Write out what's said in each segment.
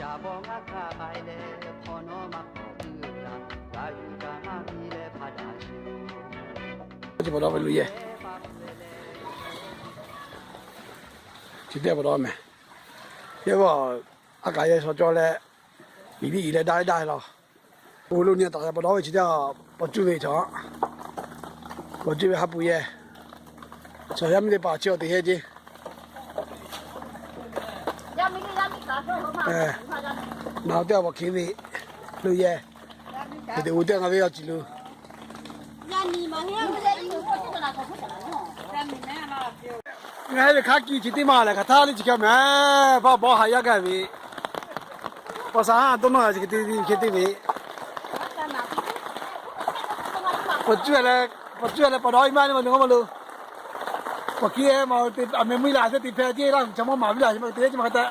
Chi pa taw ve lo yehˬ, chi teˇ pa taw mehˬ. Yehˬ vaˇ, a kaˍ yehˬ shaw cawˬ leh, miˬ liˇ iˍ leh daˇ daˇ law. Oˇ lo nyi taˍ pa taw ve chi teˇ, paw cuˇ ve chaw, paw cuˇ ve ha pu yehˬ, chaw yaˇ miˇ teˇ hpaˍ chi awˬ te hehˉ ceˇ. Naˬ teˇ a paw hkiˬ ve lo yehˬ, hk'e te oˇ teˇ ngaˬ ve awˬ ciˍ lo Ngaˬ hui ve hk'a kiˇ chi teˇ maˬ lehˬ, hk'aˬ htaˇ liˇ chi kaꞈ mehˍ, paˇ bawˆ haꞈ yaˇ gaˇ ve, paw saˍ haˉ dawˇ nawˇ chi hk'e te ve, paw cuˇ leh, paw cuˇ leh pa taw iˉ maˇ le ma nu ma lo, paw hkiˉ ma te, a meh mvuhˇ la te te hpehꞈ ceˇ laˇ, chaw mawˇ maˍ viˉ la chi ma te ce ma hk'e te,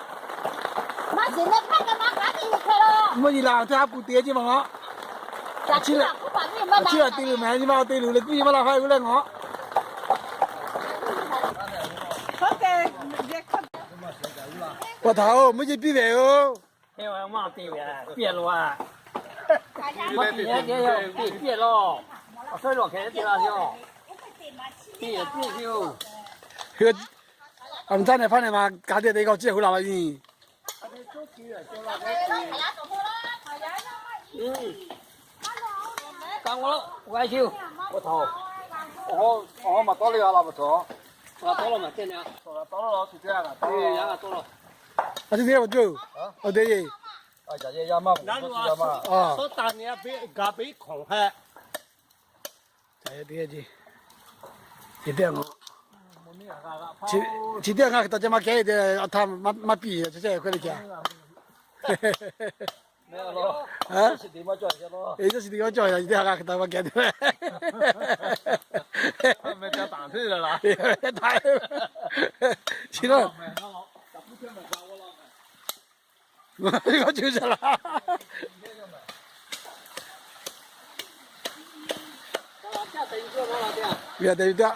mvuhˇ nyi la teˇ ha pu te ce ma ngaˬ, a ciˉ la te luˬ mehˍ nyi ma te luˬ le kuˇ nyi ma la hpaˇ g'uˇ leh ngaˬ Paw htaꞈ oˬ, mvuhˇ yeˇ piˇ ve oˬ. Hui, a mvuhˇ htaˇ nehˬ hpaˇ nehˬ ma ka te te k'aw ciˇ hu la la nyi. Ka ngawˬ lo g'a shu, awˬ hawˉ maˬ tawˆ le g'a la pa taw, g'a tawˆ la maˬ ceh nehˬ, tawˆ la, tawˆ la, a te te awˬ juˇ, awˬ te yeˬ, a, tawˆ la, tawˆ la, tawˆ la, Chi teˇ g'aˇ ngaˬ hk'e taw ceh maˇ kehˉ te, a htaˇ maˇ piˇ ceh hk'e le ca. Eˬ, yawˇ chi teˇ g'aˇ cawˬ, chi teˇ g'aˇ hk'e taw maˇ kehˉ te. Chi la, ngaˬ ve k'awꞈ cuˇ shaˍ laˇ. Yaꞈ te yaˇ.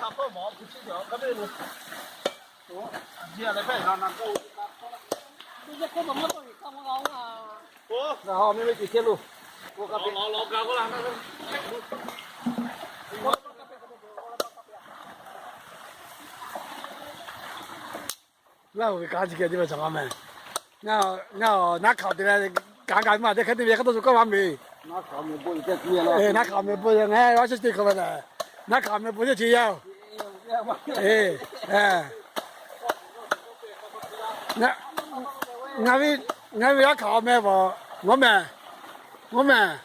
Laˇ hu ve kanˉ chi keh teˇ ve chaw maˇ meh. Ngaˬ, ngaˬ naˉ hk'aꞈ te leh, kanˉ kaꞈ maˇ te hk'e te ve hk'e tawˇ shu kawˇ maˇ meh. Naˉ hk'aꞈ meh bon yehˬ ngaˬ a shaˉ te hk'aw ve lehˬ, naˉ hk'aꞈ meh bon yehˬ chi yaˇ oˬ. Ngaˬ ve, ngaˬ ve yaˇ hk'aꞈ meh paˍ, ngawˬ mehˍ, ngawˬ mehˍ,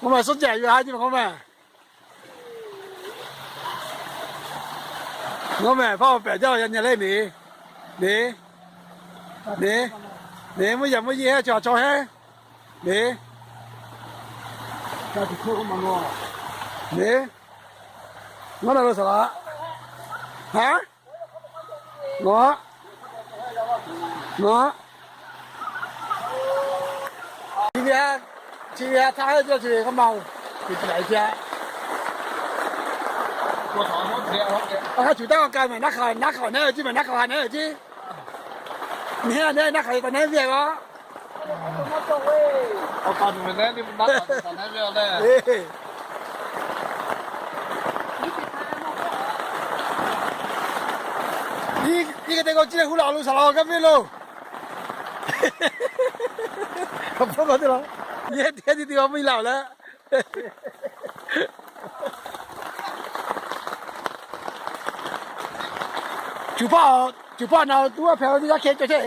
ngawˬ mehˍ suhˉ ceh yuˬ ha jiˇ meh ngawˬ mehˍ. Ngawˬ mehˍ hpaˇ awˬ pehˬ jaˇ yaꞈ nyi leh neˬ, neˬ, neˬ, neˬ mvuhˇ yaꞈ mvuhˇ yeˇ heˉ chaw chaw heˉ, neˬ, neˬ, ngawˬ na lo saˍ laꞈ, ha, ngawˬ, ngawˬ Chi ve, chi ve htaˇ heˆ jaˇ chi ve k'aˇ ma oˬ, te chi a. Aˬ hk'aˇ cuˬ taˇ k'aw k'ai mehˍ, naˉ hk'aꞈ nehˉ ve ciˇ mehˍ, naˉ hk'aꞈ nehˉ ve ciˇ. Nehˉ nehˉ naˉ hk'aꞈ ve taˍ nehˉ ve a. Iˉ kaꞈ te k'o ciˇ leh hu laˬ lo saˍ laꞈ awˬ gaˇ piˇ lo. Yehˬ teˇ g'aˇ tiˇ tiˇ g'aˇ mvuhˇ la leh, cuˬ hpaˇ, cuˬ hpaˇ na tuˉ a hpehꞈ ve teˇ g'aˇ hkeh cawˬ chehˇ.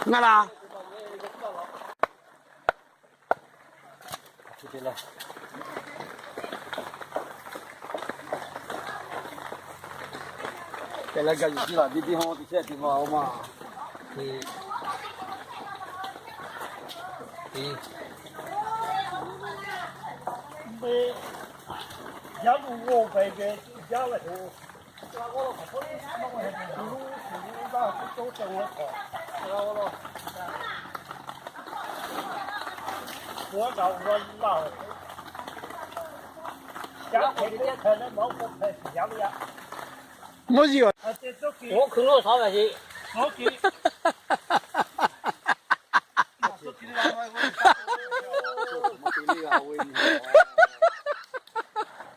Ngaˬ laˬ. Te leh gaˬ yuˬ jiˇ laˬ biˇ biˇ hawˉ te chehˇ te ma oˬ ma. Yaˇ lo g'awˇ ve geh jaˇ leh, a g'awˇ lo hk'aˬ hk'oˆ lo, a g'awˇ lo hk'aˬ hk'oˆ lo, a g'awˇ lo Mvuhˇ yiˇ a. Oˇ hkui lo shaˉ ve ce.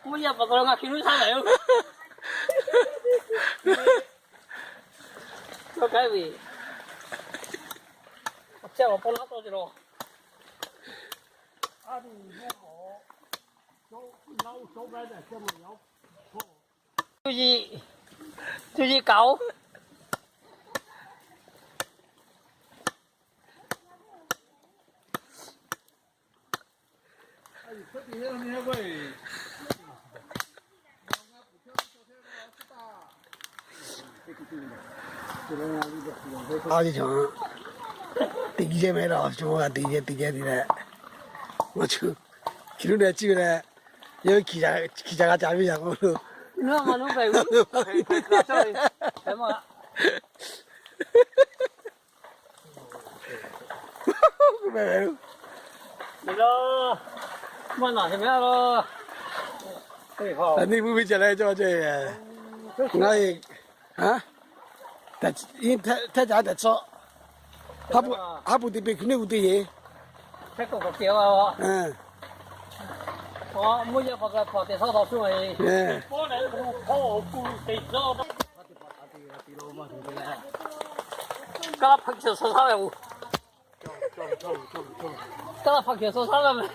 Mvuhˇ yaˇ pa taw lo ngaˬ hkui lo shaˉ ve yoˬ. Tawˇ k'ai ve, a chehˇ awˬ paw laˇ tawˇ ce lo. Cuˇ yiˍ, cuˇ yiˍ kaꞈ-oˬ. A, teˇ g'aˇ meh la, teˇ g'aˇ teˇ g'aˇ teˇ g'aˇ te leh, maˇ cuˇ, hkiˬ luˉ leh ciˇ ve leh, yawˇ ve hkiˬ caˍ g'a caˍ ve yaꞈ k'o lo. Aˬ, neˇ mvuhˇ miˬ ceh leh cawˇ ceh, ngaˬ e, a, hteˇ caˍ tehꞈ tcuhˆ, haˉ pui te peꞈ hkui neˇ g'uˇ te yeˬ. Kaˇ laˇ hpaˇ hkeh suh shaˉ ve, kaˇ laˇ hpaˇ hkeh suh shaˉ ve meh.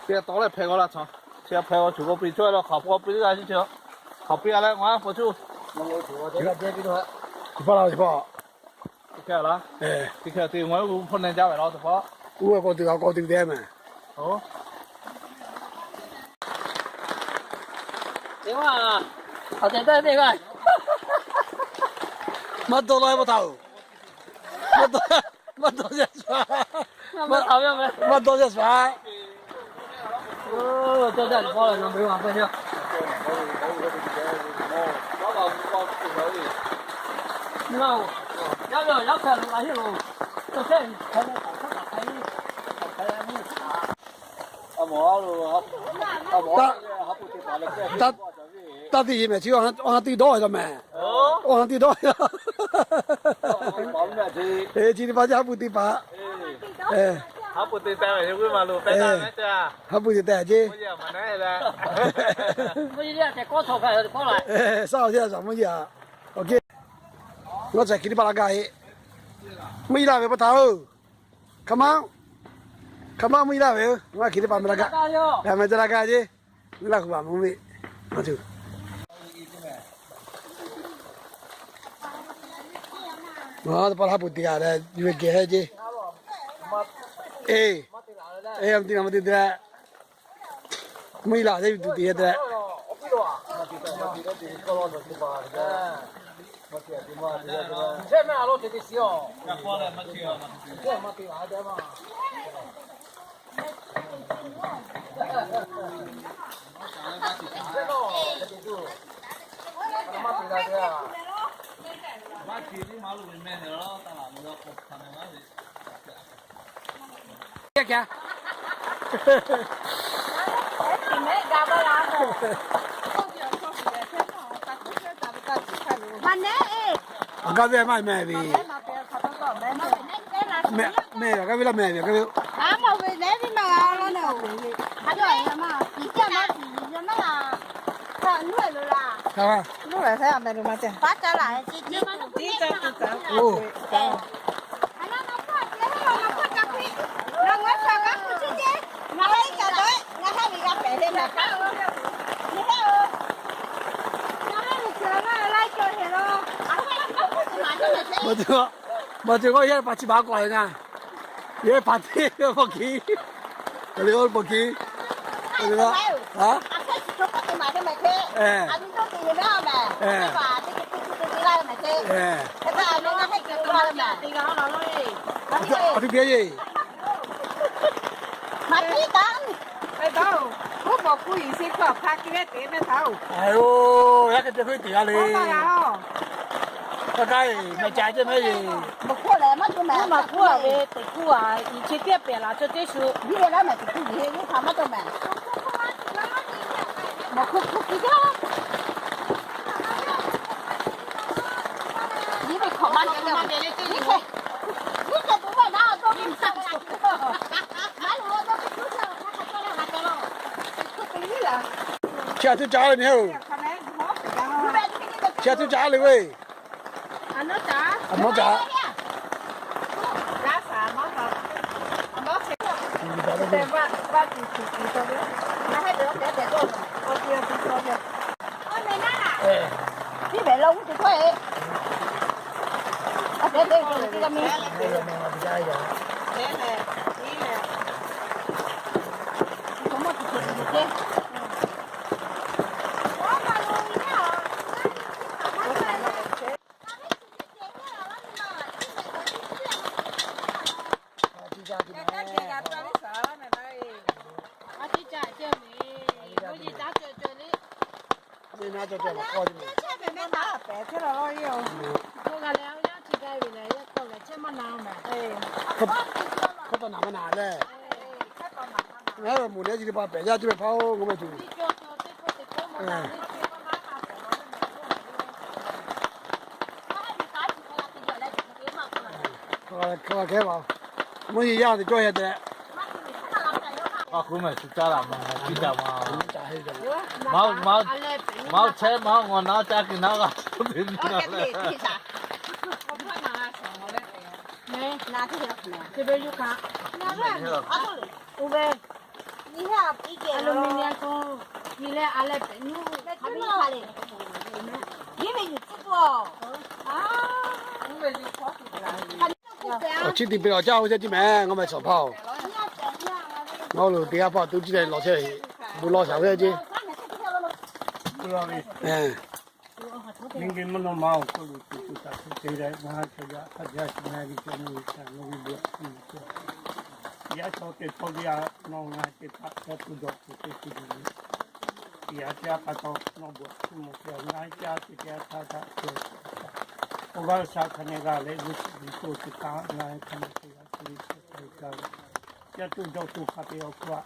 Te tawˇ leh hpehꞈ g'aw la chaw, chi hpehꞈ g'aw tuˬ k'aw piˇ cawˇ la hk'aw k'aw piˇ g'a chi, hk'aw piˇ g'a leh maˇ pa cuˇ. Chi pa la, chi pa. Teˇ hkeh la, teˇ hkeh te maˇ uˉ hpawˇ neh jaˇ ve la teˇ hpawˇ. Uˉ ve k'aw tuˬ a k'aw tuˬ te meh. Maˇ dawˇ la ve pa taˍ-oˬ. Maˇ dawˇ yaˇ sha. Taˇ, taˇ teˇ yeˬ mehˍ chi, awˬ ha teˇ dawˇ yaw mehˍ. Awˬ ha teˇ dawˇ yaw. Chi teˇ hpaˍ jaˇ, haˉ pui teˇ hpaˍ. Haˉ pui teˇ teh ceˇ. Saˉ awˬ teˇ a shaˍ mvuhˇ yaˇ. Awˬ ke, ngaˬ chi hk'e teˇ hpaˍ la gaˇ e. Mvuhˇ yeˬ laˇ ve pa taˍ-oˬ. Hk'aˬ ma, hk'aˬ ma mvuhˇ yeˬ laˇ ve-oˬ. Ngaˬ hk'e teˇ hpaˍ meh la gaˇ, meh ca la gaˇ ceˇ. Mvuhˇ laˇ k'o baˬ mvuhˇ miˬ. Teˇ hpaˍ haˉ pui teˇ g'aˇ leh yuˬ ve geh heˆ ceˇ. Eˬ, eˬ, a teˇ g'aˇ ma te te leh, mvuhˇ yeˬ laˇ ceˇ, yuˬ tuˬ te te leh. Awˬ gaˇ ve maˇ meh ve. Meh, meh, awˬ gaˇ ve laˇ meh ve, awˬ gaˇ ve. Maˬ ceuˬ k'o, maˬ ceuˬ k'o yehˇ pa chi baˬ k'awꞈ na. Yehˇ pa teˇ pawˆ kiˬ, a le, oˇ pawˆ kiˬ, a le, a, a, a, Aˬ, oˇ, yaˇ hk'e te hk'e teˇ g'aˇ le. Ka ka eˬ, mehˬ ca ceˇ mehˉ yeˬ. Maˬ hkuˇ ve teꞈ hkuˇ a, iˍ chi teˇ pehˍ laˬ cawˬ teˇ shu. Chi a tuˇ ca le nyi oˬ. Chi a tuˇ ca le ve. Aˬ mawˇ ca. Hk'e taw naˍ maˇ naˍ leh, ngaˬ hui mvuhˇ naw chi teˇ hpaˍ pehˬ yaˇ ceˇ ve hpaˇ-oˬ, ngaˬ meh tuˬ. Hk'e kehˉ va, mvuhˇ yeˬ yaˇ teꞈ cawˇ heh tehꞈ. Maˇ heˆ, maˇ chehˇ maˇ ngaw naˉ caˇ kuiˬ naˉ g'a teˇ nyi leh. Awˬ chi tiꞈ peꞈ awˬ caˇ oˇ chehˇ ceˇ mehˍ, ngaˬ meh shawˍ hpaˇ-oˬ. Ngaˬ hui lo teˇ g'aˇ hpaˇ tuˬ ciˇ leh lawˬ chehˇ, bon lawˬ shaˍ ve ceˇ. Miˬguiˬ mvuhˇ naw ma awˬ hk'aw lo tuˬ tuˬ taˍ tuˬ te leh ngaˬ hui chaw yaˇ hk'a jaˇ chi na ve ca nu ve ca nu ve beuꞈ a tuˬ tuˬ yaˇ chaw teˇ htawˇ ve a nawˬ ngaˬ hui teˇ hpaˍ ca tuˬ dawˬ tuˬ te tuˬ ve, yaꞈ ca pa taw nawˬ beuꞈ tuˬ mawˬ te ngaˬ hui ca te te a htaˇ htaꞈ cawˬ awˬ g'aˇ sha hk'a ne g'a leh g'uˇ suhˍ g'uˇ to teˇ htaˇ ngaˬ hui hk'a ne te g'a te ve ca te g'a ve, ca tuˬ dawˬ tuˬ hk'a te awˬ hk'aw a,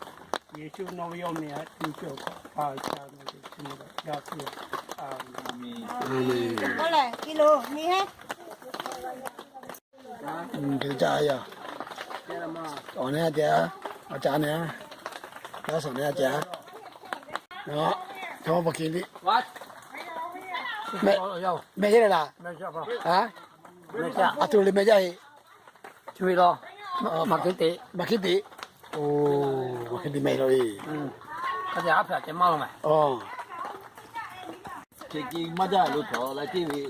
Yeˍsuˆ nawˬ ve awˬ meh a tuˬ cawˬ hk'aw pa ca na ve chi na g'a ca tuˬ a. Awˬ ne a te, awˬ ca ne a, yaˇ suhˍ ne a te a, a, mehˆ ceˇ le laˬ, a, a tuˬ le mehˆ jaˇ e, maˬ hkiˉ te, maˬ hkiˉ te, maˬ hkiˉ te mehˆ la e, a, maˇ jaˇ lo cawˬ la ceˇ ve,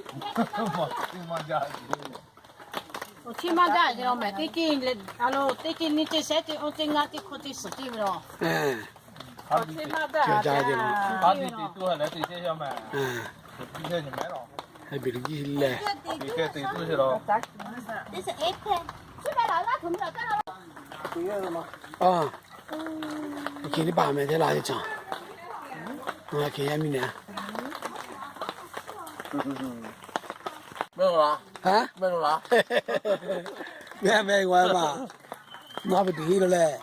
awˬ chi maˇ jaˇ e, mehˬ teˇ ceˇ, a lo teˇ ceˇ nyiˇ ceˇ shehˉ ceˇ oˇ ceˇ ngaˇ ceˇ hkawˇ ceˇ suhˍ ceˇ ve lo. Awˬ chi maˇ jaˇ, a, a, awˬ hkiˬ teˇ hpaˍ mehˬ teˇ la e caˬ, awˬ hkiˬ yaˇ miˇ ne a, a, mehˬ mehˬ g'a maˬ, naˉ ve tuˬ hiˉ lo leh,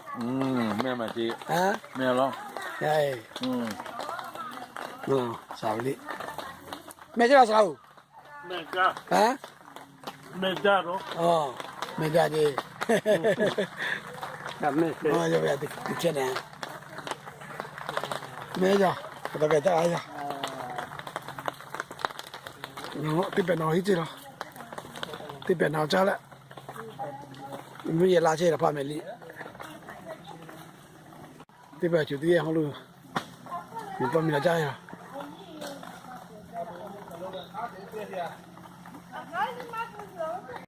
a, shaˍ ve le, mehˬ teˇ la shaˍ oˬ, a, mehˬ jaˇ ceˇ, mehˬ jaˇ, mehˬ jaˇ, teˇ pehˍ naˬ hiˉ ceˇ la, teˇ pehˍ naˬ caˇ leh, mvuhˇ yeˬ la chehˇ la hpaˇ mehˬ le, teˇ pehˍ cuˬ teˇ yehˇ hawˉ lo, Miˬ paw miˬ la caˇ yaˇ.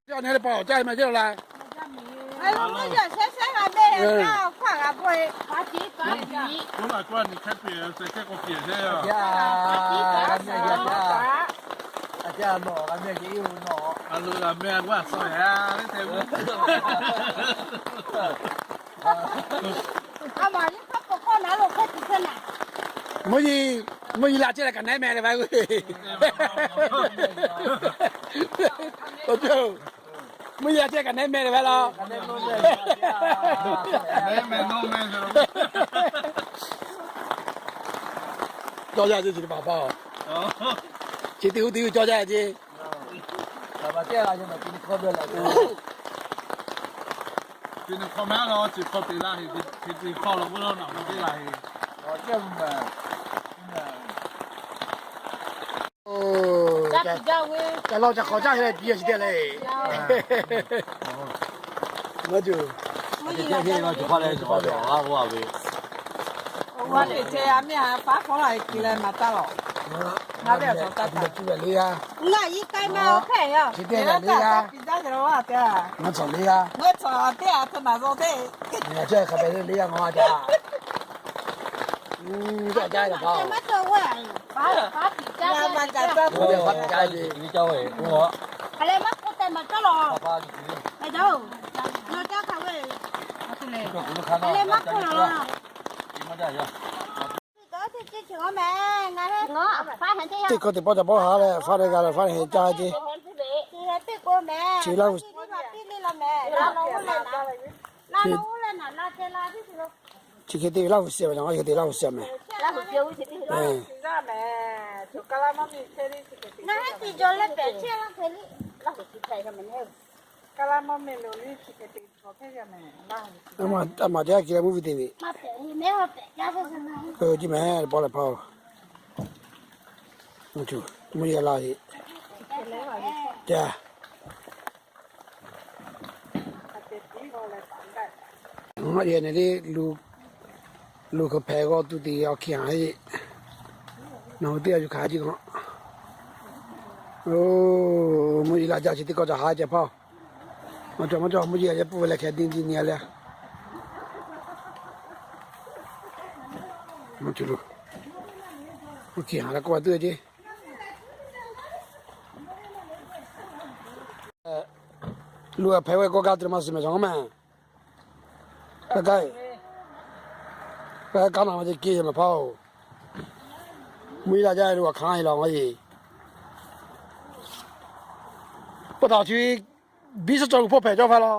Caˇ ne le pa awˬ caˇ ma ceˇ la. Mvuhˇ nyi, mvuhˇ nyi la ceh leh kaꞈ nehˉ meh leh va. Mvuhˇ nyi la ceh kaꞈ nehˉ meh leh va la. Cawˇ jaˇ ce, chi teˇ hpaˍ hpaˇ. Chi teˇ g'uˇ teˇ g'uˇ cawˇ jaˇ ce. Ca law ca hk'awꞈ caˇ hk'e leh piˇ a chi teˇ le. Maˇ cawˬ. Ngaˬ ve awˬ cawˬ taˇ taˍ. Ngaˬ ve awˬ cawˬ taˇ taˍ. Ngaˬ ve awˬ cawˬ taˇ taˍ. Ngaˬ yi k'ai ma awˬ hpehꞈ yaˇ. Chi teˇ g'aˇ le yaˇ. Ngaˬ cawˬ le yaˇ. Ngaˬ cawˬ teˇ g'aˇ hk'a pehꞈ le yaˇ ngaˬ a caˇ. Teˇ hkawˇ teˇ pawˆ ca pawˆ haˉ leh, faˉ leh g'a leh faˉ leh heˍ caˇ ce. Chi Laˇ huˍ, chi hk'e te Laˇ huˍ shehˍ mehˍ, chi hk'e te Laˇ huˍ shehˍ mehˍ. A maˬ teˇ g'aˇ ki leh mvuhˇ ve te ve. Ji mehˍ, paw leh paw. Mvuhˇ yeˬ la heˆ. Ca. Yehˬ nehˬ le, luˬ hk'e hpehꞈ g'awˇ tuˬ te awˬ hkiˬ haˍ heˆ. Nawˬ hui teˇ g'aˇ yuˬ hkanˍ ce k'o. Oˬ, mvuhˇ yeˬ la jaˇ chi teˇ kawˆ ca haˉ ceh hpaˇ. Maˇ cawˬ maˇ cawˬ, mvuhˇ yeˬ la yaˇ pui ve leh hkeh diˇ diˇ nyi a le. Mvuhˇ yeˬ la k'oˆ a tuˬ ce. Luˬ hk'e hpehꞈ ve k'o gaˇ te maˇ suh mehˍ cawˬ maˇ. Kaˇ naˬ ma ce ke mehˍ hpaˇ oˬ. Mvuhˇ yeˬ la jaˇ ve lo a hkanˍ e la ngaˬ yeˬ. Pawˇ taˍ chi biˇ suhˉ cawˬ g'uiˬ hpawˇ hpehꞈ cawˇ hpaˇ la.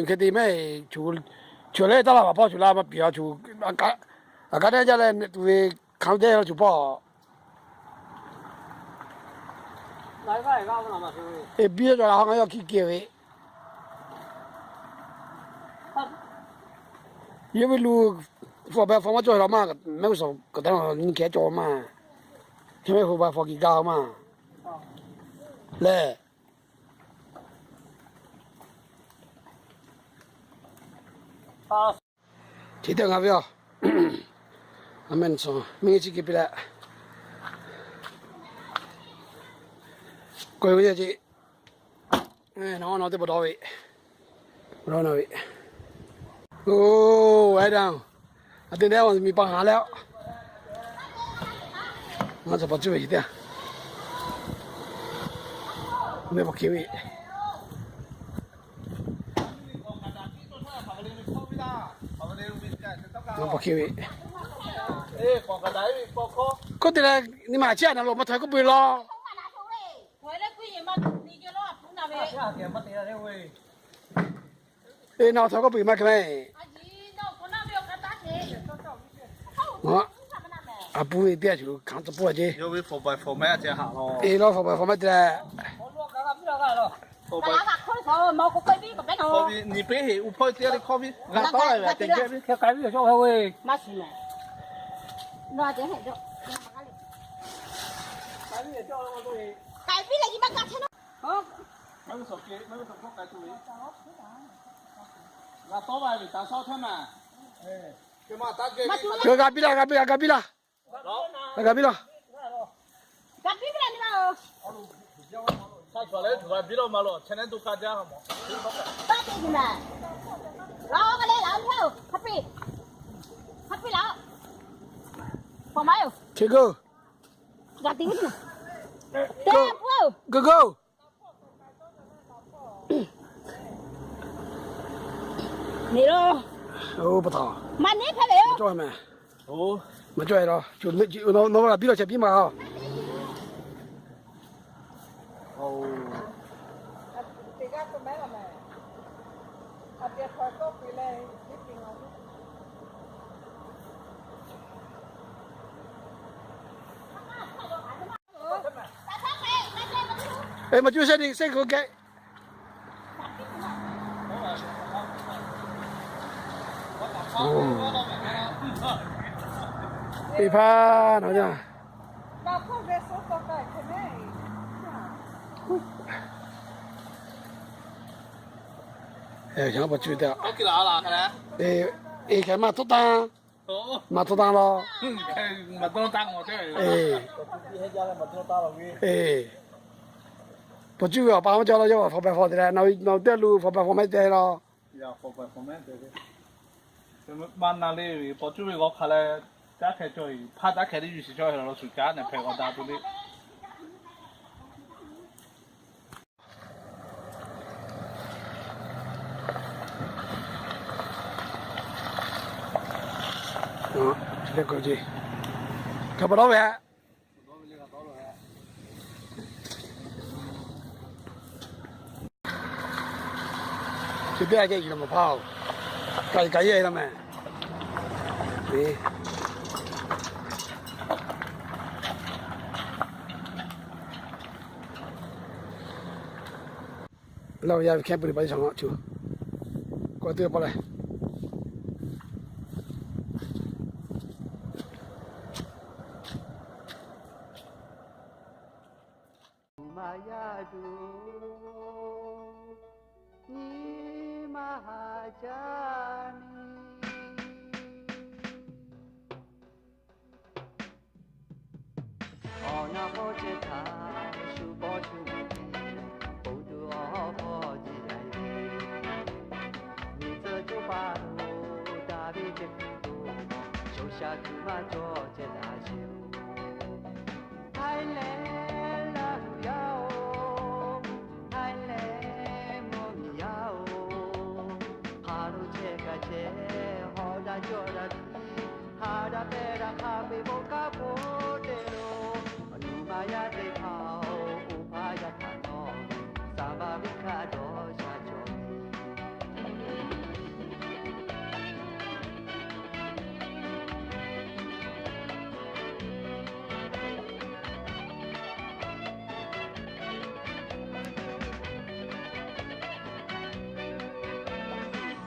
Hk'e te mehˍ, cuˬ leh taˇ la vaˬ hpawˇ cuˬ la maˇ piˍ a cuˬ. A kaˉ teˇ jaˇ leh tuˬ ve hkanˍ teˇ la cuˬ hpawˇ. Biˇ suhˉ cawˬ la ha ngaˬ yaˇ hkiˇ kehˬ ve. Yawˇ ve luˬ hpawˇ baˬ hpawˇ maˇ cawˬ la maˇ, mehˆ g'uˇ suhˍ kaꞈ taˇ nyi hkeh cawˬ maˇ. Hk'e mehˆ hpawˇ baˬ hpawˇ kiˬ gaˇ maˇ. Lehˬ, chi teˇ ngaˬ ve a, a mehˆ nyi cawˬ mehˆ nyi chi kehˬ piˇ leh, kawˆ ve ce. Nawˬ nawˬ teˇ pa dawˇ ve, dawˇ na ve. Oˬ, a daˇ, a te dehˉ miˬ pa haˍ leh, ngaˬ cawˬ pa cuˇ ve teˇ, mehˆ pa hk'e ve. Mehˆ pa hk'e ve. K'oˆ te leh, nyi ma chiˇ a naˬ lo maˇ htawˇ k'oˆ pui law. Eˬ, nawˬ htawˇ k'oˆ pui maˇ hk'e mehˍ. A pu ve teˇ a shuˍ hkanˍ tcuh pawˆ ce. Eˬ, law hpawꞈ baˬ hpawꞈ maˇ te leh. G'a tawˇ ve taˍ shawˉ hteˇ maˬ. G'a biˇ laˇ, g'a biˇ laˇ, g'a biˇ laˇ. G'a biˇ laˇ. Go, go, go. Nawˬ hui g'a biˇ law, chi biˇ maˇ g'a. Eˬ, maˬ cuˇ shehˆ ni, shehˆ k'o geh. Eˬ, hpaˇ nawˬ yaˇ. Eˬ, hk'e maˇ htawˇ tanˇ, maˇ htawˇ tanˇ law. Eˬ, paw cuˇ ve awˬ pa maˇ cawˬ law, yawˇ hpaw pehˍ hpaw te leh, nawˬ hui teˇ lu hpaw pehˍ hpaw mehˆ te law. Maˇ na le ve, paw cuˇ ve g'aw hk'a leh, caˉ hkeh cawˬ-e, hpaˇ caˉ hkeh teˇ yuˬ shiˍ cawˬ-e law, shuˍ caˉ nehˬ hpehꞈ g'aw da tuˬ le. Chi teˇ k'o ce, hk'a pa dawˇ ve, chi teˇ g'aˇ geh yuˬ law maˬ hpaˇ-oˬ, kaꞈ kaꞈ yeˇ laˇ mehˍ. Laˇ yaˇ ve hkehˉ pui pa teˇ shawˍ ma cuˬ, kawˆ teˇ pa leh. Maˇ yaˇ tuˬ nyi maˇ haꞈ jaˇ miˬ. Awˬ na hpawˇ ceh htaꞈ shu pawˇ shu ve, ponˬ tuˬ awˬ hpawˇ ceh yaꞈ ve, miˬ tcuh coˇ pa lo daꞈ ve ceh tuˬ, shoˍ shaˍ tuˬ maˇ cawˬ ceh daꞈ sheˍ-oˬ. Thailand Laˇ huˍ yaˇ-oˬ, Thailand mvuhˇ miˬ yaˇ-oˬ, hk'a lo chehˇ kaꞈ chehˇ, hawˍ daꞈ cawˬ daꞈ tiˉ, hk'a daꞈ pehˇ daꞈ hk'a ve bon kanˉ hpfuhˇ te lo, awˬ nuˬ ma yaˇ teˇ hpaˍ-oˬ, oˇ hpaˇ yaˇ htaꞈ nawˬ ve, saˍ baˍ venˇ hk'a dawˇ sha cawˬ ve.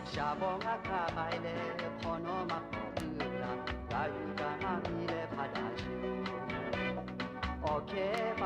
Shaˍ bawˬ ngaˇ hk'a k'ai leh, hk'awꞈ nawˉ maˇ k'awꞈ puiˉ laˬ, g'a yuˬ g'a maˇ miˇ leh hpaˇ daꞈ sheˍ-oˬ. Awˬ hkehˇ